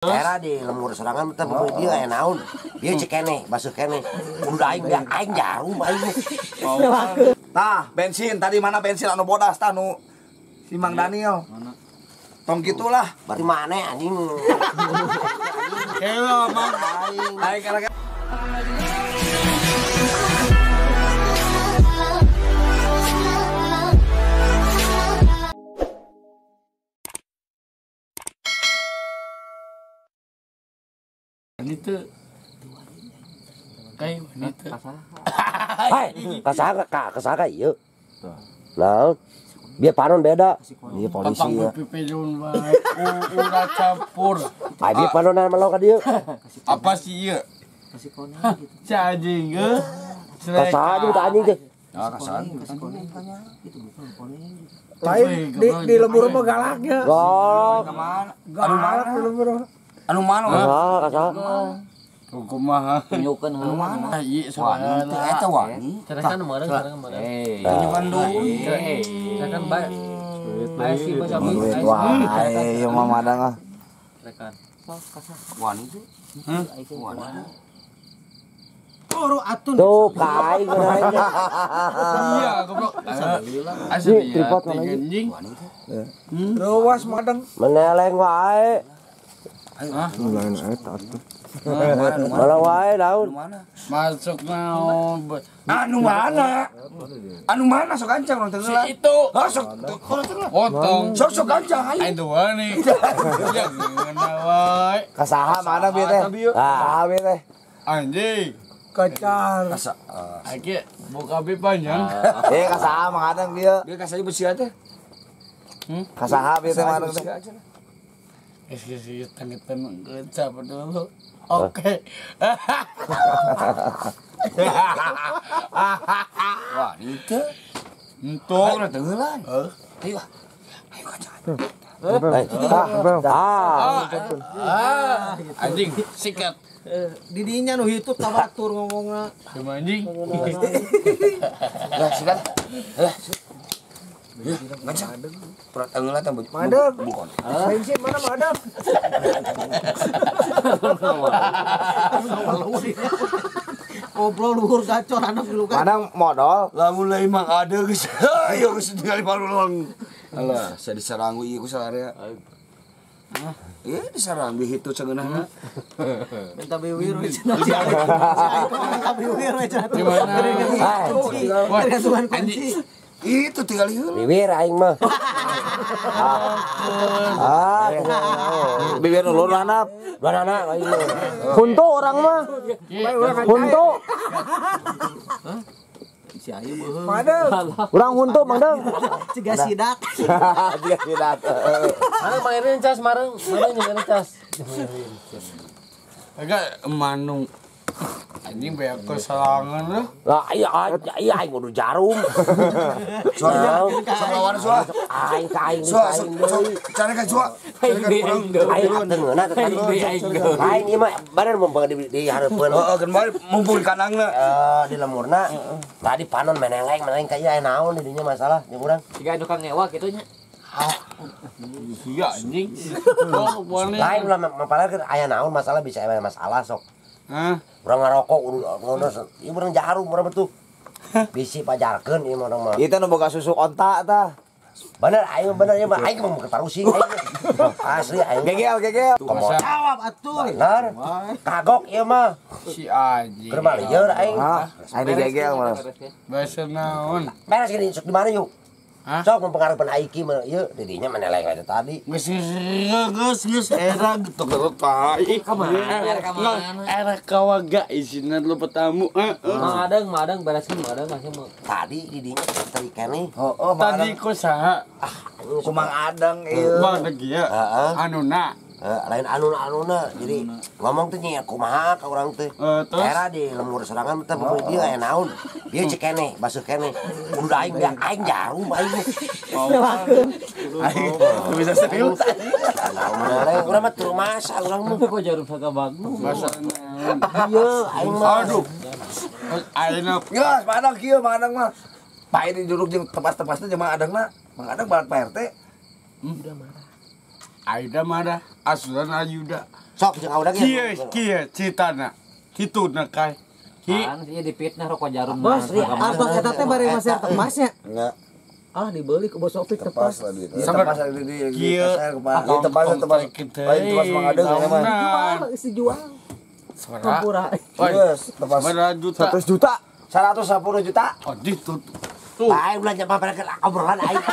Era di lembur serangan teh pokoknya dia aya naon. Dia cek keneh, basuh keneh. Kudu aing beak aing jarum aing. Tah, bensin tadi mana bensin anu bodas tah nu si Mang Daniel. Mana? Tong gitulah. Berarti mana anjing? Hello, Mang. Aing karena itu kayak wanita. Hai, kasaha ka, kasaha ieu. Naon? Biar panon beda. Ieu polisi ya. Udah campur. Ai biar panonan melo ka dieu. Apa sih ieu? Si anjing ge. Kasaha jeung anjing teh. Ya kasaha. Lain di lembur mah galaknya. Galak. Galak di lembur. Anu mana? Kasaha, kasaha. Kumaha? Tunjukkeun anu mana? Ieu soalna eta wani. Cerekan kemarin, cerekan kemarin. Tunjukkan dulu. Cerekan bae. Bae sih bos abi. Wah, ieu mah madang ah. Cerekan. Wani tuh. Wani. Toro atun. Tuh, ka aing aing. Iya, goblok. Asli tripod mana anjing. Ruas madang. Meneleng wae. Hah? Lain eta atuh. Malah wae daun. Masuk naon. Anu mana? Anu mana sok gancang urang teu Si itu. Hah sok urang teu Potong. Sok sok gancang ayo. Aing teu wani. Ya ngeunah wae. Kasaha mana bieu teh? Kasaha bieu teh? Anjing. Kacar. Aki buka bi panjang. Eh kasaha Mang Adang bieu. Bieu kasaha beusia teh. Kasaha bieu teh Mang Adang teh. Geus tangitan siapa dulu. Oke. Wah, itu. Entok. Ayo tenggelan. Ayo. Ayo kaca. Ah. Anjing, sikat. Didinya nu hitut ka batur ngomongna. Cuma anjing. Lah, sikat. Lah. Ngaca. Perat tenggelan teh Madep. bukan. Bensin mana madep? Ngobrol luhur gacor anak dulu kan. Mana modal? Lamun lain mah ada geus. Ayo geus tinggal parulong. Alah, saya diserang ieu ku sararea. Hah? Ieu diserang bi hitu cengeunahna. Minta biwir we cenah. Minta biwir we cenah. Di mana? Tergantungan kunci. Itu tinggal heula. Biwir aing mah. Ah, biwir nu lur hanap. Banana aing mah. Huntu orang mah. Huntu. Si ayu beuheung. Madep. Urang huntu Mang Deng. Ciga sidak. Ciga sidak. Mareng Mang Erwin cas mareng, mareng jeung cas. Agak manung. Anjing banyak keserangan lah. Lah iya iya aing kudu jarum. Soal lawan soal. Aing ka aing soal cari ka soal. Aing tengeuna teh tadi. Aing ieu mah badan mumpung di hareupeun. Heeh, kan bae mumpung di kandangna. Di lemurna. Tadi panon meneleng meneleng ka ieu aya naon di dinya masalah jeung urang. Siga anu kang ngewa kitu nya. Iya anjing. Lain ulah mampalarkeun aya naon masalah bisa aya masalah sok. Hah? Urang ngarokok urang ieu urang jarum urang betul. Bisi pajarkeun ieu mah urang mah. Ieu teh nu boga susu onta tah. Bener aing bener ieu mah aing mah parusing aing. Asli aing. Gegel gegel. Jawab atuh. Bener. Kagok ieu mah. Si anjing. Keur mah lieur aing. Aing digegel mah. Bahasa naon? Beres gini sok di mana yuk? Sok mempengaruhi Aiki mah ieu didinya meneleng aja tadi. Geus geus geus era gitu tai. Ka mana? Ka mana? Era kawaga isina lu petamu. Mang Adang, Mang Adang bereskeun Mang Adang masih mau. Tadi didinya tadi keneh. Heeh, tadi ku saha? Ah, ku Mang Adang ieu. Mang Adang ieu. Heeh. Anuna. Lain anuna-anuna. Jadi ngomong teh nya kumaha ka urang teh. Era di lembur serangan teh pokoknya dia aya naon. Dia cek keneh, basuh keneh. Kudu aing beak aing jarum aing. Aing bisa serius. Naon urang mah teu masa urang mah. Kok jarum sakabagu. Masa ieu aing mah. Aduh. Ayeuna geus Mang Adang kieu Mang Adang mah. Pae di duduk jeung tepas-tepasna jeung Mang Adangna. Mang Adang balat Pak RT. Udah marah. Aida marah, asuran Ayuda. Sok jeung audah ge. Kieu kieu citana. Kitu na kai. Ki. Kan ieu dipitnah rokok jarum. Bos, apa eta teh bare maser tepasnya? Enggak. Ah dibeli ke Bos Opik tepas. Tepas di tepas tepas. Lain tepas Mang Adeng mah. Jual, isi jual. Hampura. Yes, tepas 100 juta. 110 juta. Oh, itu. Tuh. Aing belanja apa obrolan aing.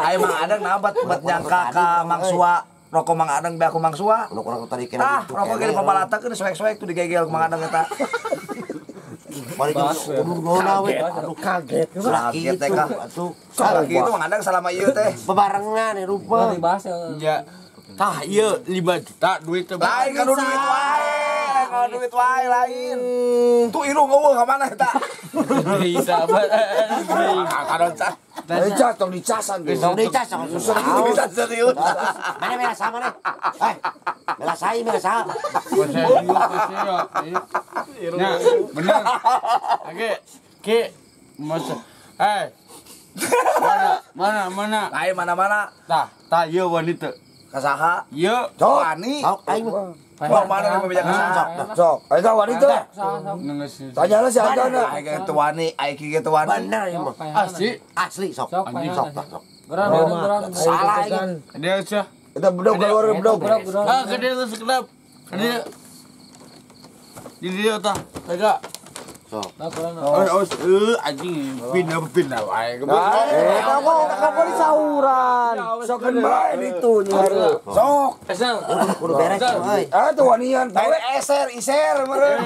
Aing Mang Adeng nabat buat nyangka ka Mang Sua. Rokok Mang Adeng be aku Mang Sua. Rokok tadi kena. Ah, rokok ge dipapalatakeun soek-soek tuh digegel ku Mang Adeng eta. Mari kudu we. Aduh kaget. Kaget teh ka. Atuh. Kitu Mang Adeng salama ieu teh. Bebarengan rupa. Ya. Tah ieu 5 juta duit teh. Lain kan duit wae. Kalau duit wae lain. Tuh irung eueuh ka mana eta? Bisa Karon cah. Dicas tong dicasan tuh. Tong dicas susah bisa serius. Mana mela sama mana? Eh. Mela sai mela sa. Nah, bener. Oke, ki mas eh. Mana mana? Lain mana-mana. Tah, tah ieu wanita. Kasaha? Ieu wani. Sok aing. Wah, mana yang membejak sok. Sok. Ayo wanita. Tanyalah si Agana. Aing ge wani, aing ge wani. Bener ieu mah. Asli. Asli sok. Sok sok. Geran. Salah aing. Dia sia. Eta bedog keluar bedog. Ah, gede lu sekedap. Gede. Di dia tah. Tega. Sok. Oh, anjing pindah-pindah wae. Eh, kok boleh sauran. Sokeun bae ditu nyari. Sok. Esel. Kudu beres euy. Ah, tuh wanian. Bae eser, iser meureun.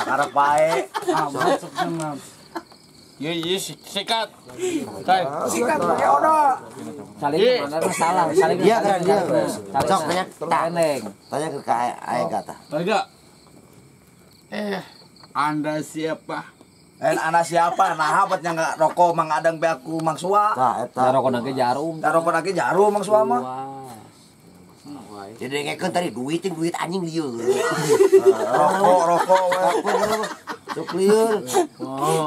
Karep bae. Ah, masuk mah. Ye ye sikat. Sikat pakai odol. Saling mana salah, saling. Iya kan dia. Sok tanya. Tanya ke Aega tah. Aega. Anda siapa? Anda siapa? Nah, buat nyangka rokok Mang Adeng be aku Mang Sua. Tah eta. Rokok nage jarum. Rokok nage jarum Mang Sua mah. Jadi dengekeun tadi duit duit anjing lieur. Rokok we. Sok lieur.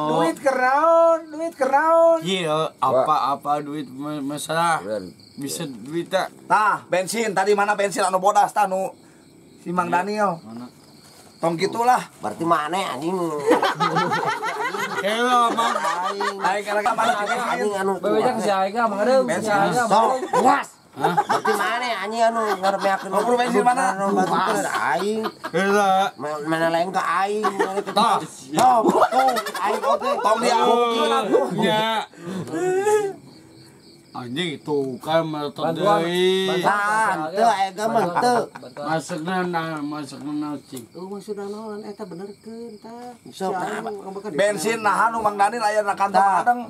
Duit keraon, duit keraon. Iya, apa-apa duit masalah. Bisa duit tak? Tah, bensin tadi mana bensin anu bodas tah nu si Mang Daniel. Mana? Tong gitulah. Berarti mana anjing? Hello, Mang. Aing karena mana anjing anu. Bebejak si aing Mang Adeng. Sok, puas. Berarti mana anjing anu ngaremeakeun. Ngobrol bensin mana? Aing. Heula. Mana lain ka aing. Tah. Tong, aing oge. Tong diahukeun atuh. Nya. Anjing itu kan melotot deui. Tah, teu aya mah teu. Masukna na, masukna na cing. Oh, maksudna naon eta benerkeun tah. Sok bensin nahan nu Mang Daniel aya na kantor Mang Adeng.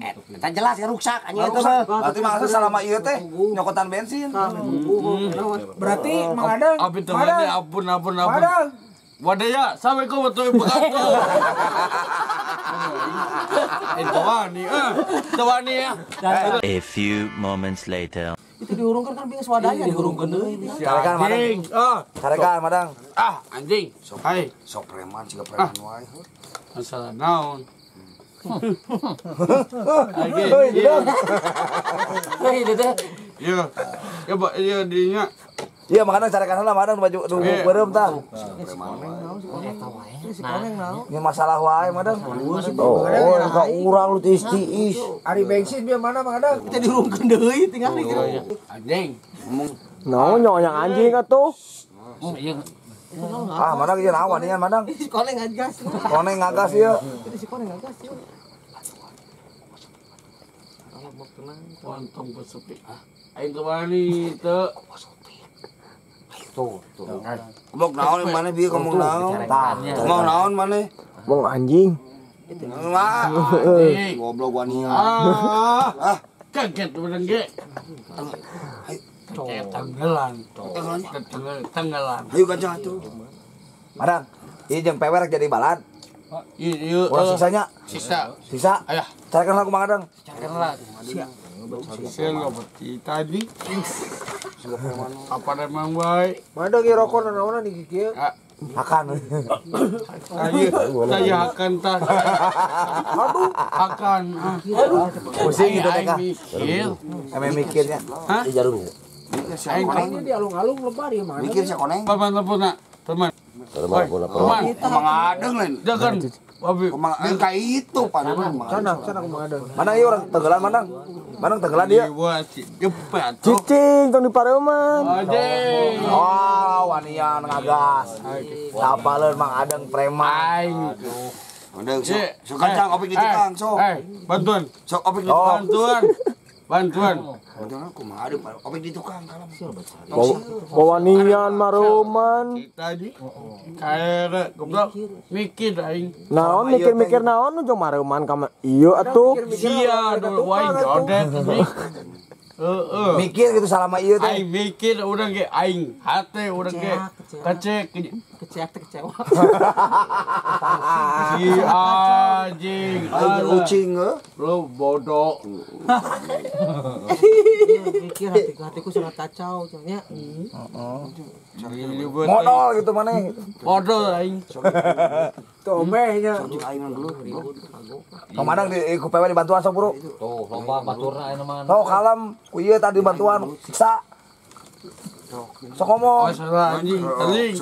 Eta jelas ya ruksak anjing eta mah. Berarti maksud selama ieu teh nyokotan bensin. Berarti Mang Adeng. Abi teh ampun ampun ampun. Wadaya, sampai kau betul betul. Tawani, tawani ya. A few moments later. Itu diurungkan kan bingung swadaya diurungkan deui. Carekan madang. Carekan madang. Ah, anjing. Hai. Sok preman siga preman wae. Masalah naon? Iya. Ya, Pak, iya dinya. Iya, makanya carekan heula madang baju nu beureum tah. Ini masalah wae madang. Oh, ka urang lu tiis-tiis. Ari bensin bieu mana Mang Adeng? Kita diurungkeun deui tinggal Anjing. Naon yang anjing atuh? Iya. Ah, madang ieu naon ieu madang? Si koneng ngagas. Koneng ngagas ieu. Si koneng ngagas ieu. Ontong besepi. Ah, aing kemana teu? Tuh, tuh. Ngomong naon mana bieu ngomong naon? Ngomong naon mana? Ngomong anjing. Wah, goblok wani. Ah, kaget urang ge. Tenggelan, tenggelan. Ayo kancang atuh. Madang, ieu jeung pewer jadi balad. Ieu urang sisanya. Sisa. Sisa. Ayah. Carekan lah ku Mang Adeng. Carekan lah. Sisa ngobrol tadi. Apa emang baik? Mana ge rokok naonan di kieu? Akan. Saya akan tah. Aduh, akan. Pusing gitu teh kah? Mikir. Ame mikirnya. Hah? Jarum. Mikir si koneng. Ini di alung-alung lebar ya mana? Mikir si koneng. Paman telepon nak. Teman. Teman. Mang Adeng lain. Jangan. Babi. Mang kayak itu pan. Sana aku Mang Adeng. Mana ieu urang tenggelan manang? Manang tenggelan dia. Cicing tong di pareuman. Anjing. Wah, wanian ngagas. Sapaleun Mang Adeng preman. Adeng sok kacang opik di tukang sok. Bantuan. Sok opik di tukang. Bantuan. Bantuan kumaha aduh opik di tukang kalem. Wawanian maroman. Tadi kayak goblok mikir aing. Naon mikir-mikir naon nu jeung maroman ka ieu atuh. Sia wae jodet. Heeh. Mikir gitu salama ieu teh. Aing mikir urang ge aing hate urang ge kecek keceak teh kecewa. Si anjing aing ucing lu bodoh. Mikir hatiku sangat kacau nya. Heeh. Modal gitu maneh. Modal aing. Tomeh nya. Mang Adeng di ku PW dibantuan sok bro. Tuh loba baturna aya mah. Sok kalem ku ieu tadi bantuan siksa. Sok ngomong. Oh salah anjing. Anjing.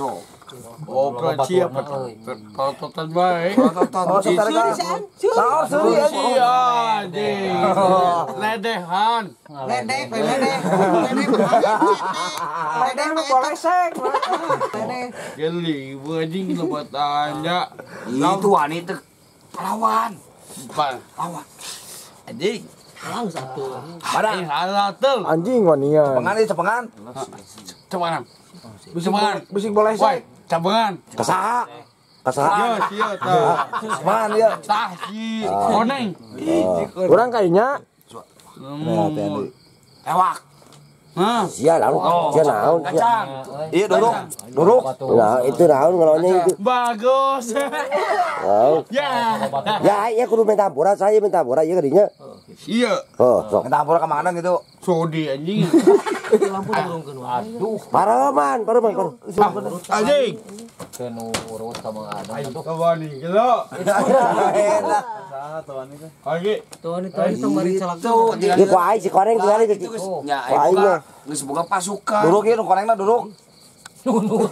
Oh, siapa? Prototan bae. Oh, sok tarik. Saur seuri anjing. Anjing. Ledehan. Ledek, ledek. Ledek nu bolesek. Ledek. Geli, anjing lebat anya. Itu wanita lawan. Lawan. Anjing. Halang satu. Padang halah teu. Anjing wanian. Cepengan ieu cepengan. Cepengan. Cepengan. Bising bolesek. Cepengan. Kasaha? Kasaha? Ieu sia tah. Cepengan ieu. Tah si koneng. Urang kayaknya Ewak. Hah? Sia naon? Sia naon? Kacang. Iya duruk. Duruk. Nah, itu naon ngelonnya itu. Bagus. Ya. Ya, iya kudu minta ampura, saya minta ampura ieu kadinya. Iya. Oh, sok. Minta ampura ka Mang Adeng gitu. Sodi anjing. Lampu turunkeun. Aduh. Pareman. Anjing. Teu nurut ka Mang Adeng. Aing kawani gelo. Enak. Oke. Tuh ini tong bari calak. Ieu ku aing si koreng tinggali Itu geus nya aing boga geus boga pasukan. Duruk ieu nu konengna duruk. Nurut.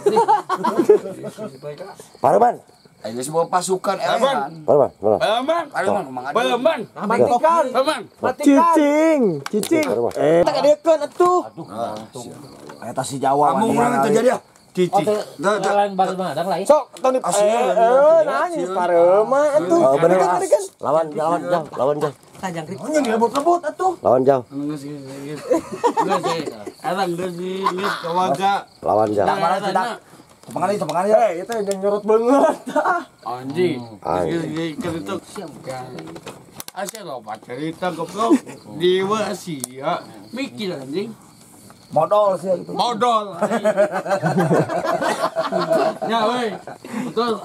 Pareman. Aing geus boga pasukan elehan. Pareman. Pareman. Pareman Mang Adeng. Pareman. Matikan. Pareman. Matikan. Cicing. Eh, kadekeun atuh. Aduh, ngantuk. Eta si Jawa. Kamu urang teu jadi ah. Cici. Lain baru Mang Adeng lain. Sok tong di nanya pareuman atuh. Oh, bener. Lawan jauh, lawan jauh. Tajang krik. Anjing direbut-rebut atuh. Lawan jauh. Geus geus. Geus geus geus kawaga. Lawan jauh. Mana tidak? Cepengan ieu, cepengan ieu. Eh, itu yang nyorot banget. Anjing. Geus geus itu. Asa loba cerita goblok. Dewa sia mikir anjing. Modal sih gitu. Modal. Ya weh. Betul.